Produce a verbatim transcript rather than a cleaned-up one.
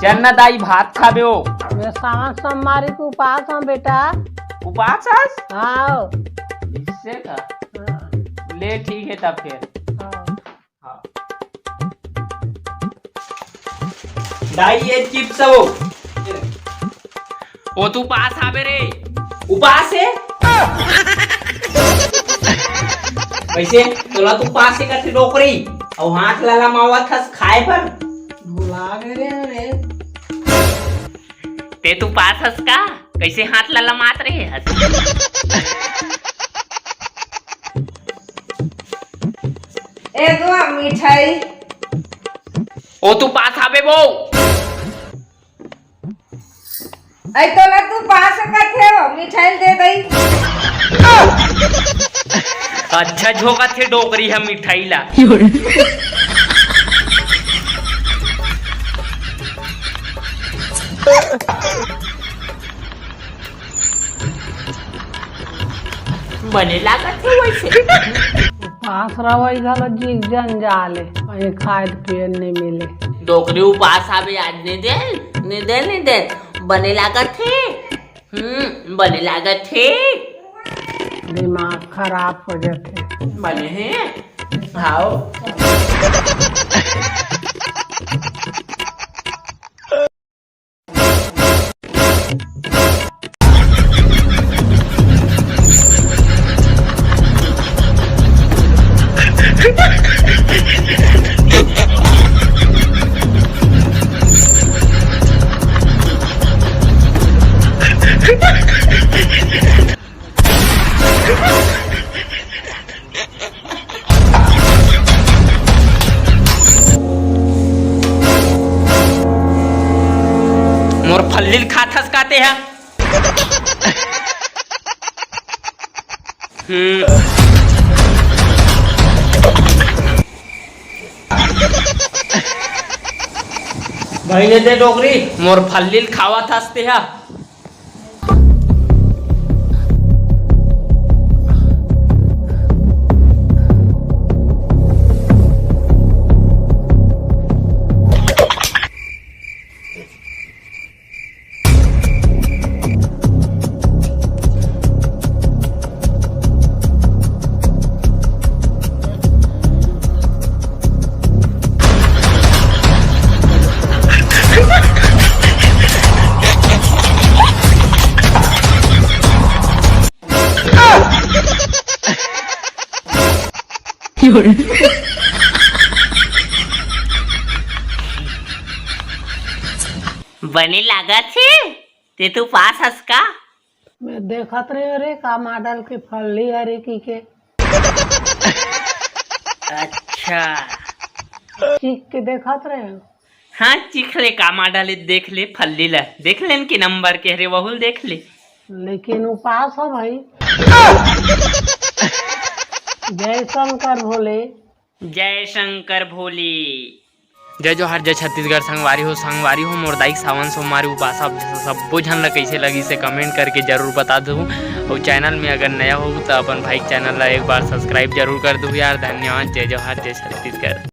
चल ना दाई, भात खाबे ओ। मैं सावन सोमवारी के उपास हूँ बेटा। उपास हस? हाँ। इससे का? हाँ। ले ठीक है तब फिर। हाँ। हाँ। दाई, ये चिप्स हो। ओ तू पास आबे रे। उपास है? कैसे? तोला तू पास है कथे डोकरी? अउ हाथ ला लमावत हस खाए बर? भुला गे रे। ते तू पास हस का? कैसे हाथ ला लमात रहे हस? ए गो मिठाई। ओ तू पास आबे वो। ऐ तो ना तू पास कथे हो, मिठाई दे दई। अच्छा झोंकत हे डोकरी ह मिठाई ला। बने लागत हे वैसे। उपास रवई घलो जी जंजाल हे, कहीं खाए पिए नहीं मिले। डोकरी उपास आबे आज नहीं दे, नहीं दे, नहीं दे। बने लागत हे। हम्म, बने लागत हे। दिमाग खराब हो जाथे। बने हे? हाव। मोर फल्लील खाथस का तेहा? हम्म। बहिने दे डोकरी, मोर फल्लील खावत हस तेहा। बने लागत हे, ते तो पास हस का? मैं देखत रहे रे का मॉडल के फल्ली हरे की के। अच्छा। चीख के देखत रहे हो? हाँ, चीख ले, का मॉडल हे, देख ले फल्ली ला, देख लेन के नंबर के हरे, वहुल देख ले। लेकिन उपास हो भाई। जय शंकर भोले। जय शंकर भोले। जय जोहार, जय छत्तीसगढ़। संगवारी हो, संगवारी हो, मोर दाई के सावन सोमवारी उपास आप जैसा सब्बो झन ला कैसे लगी से कमेंट करके जरूर बता दो। और चैनल में अगर नया हो तो अपन भाई के चैनल ला एक बार सब्सक्राइब जरूर कर दो यार। धन्यवाद। जय जोहार, जय छत्तीसगढ़।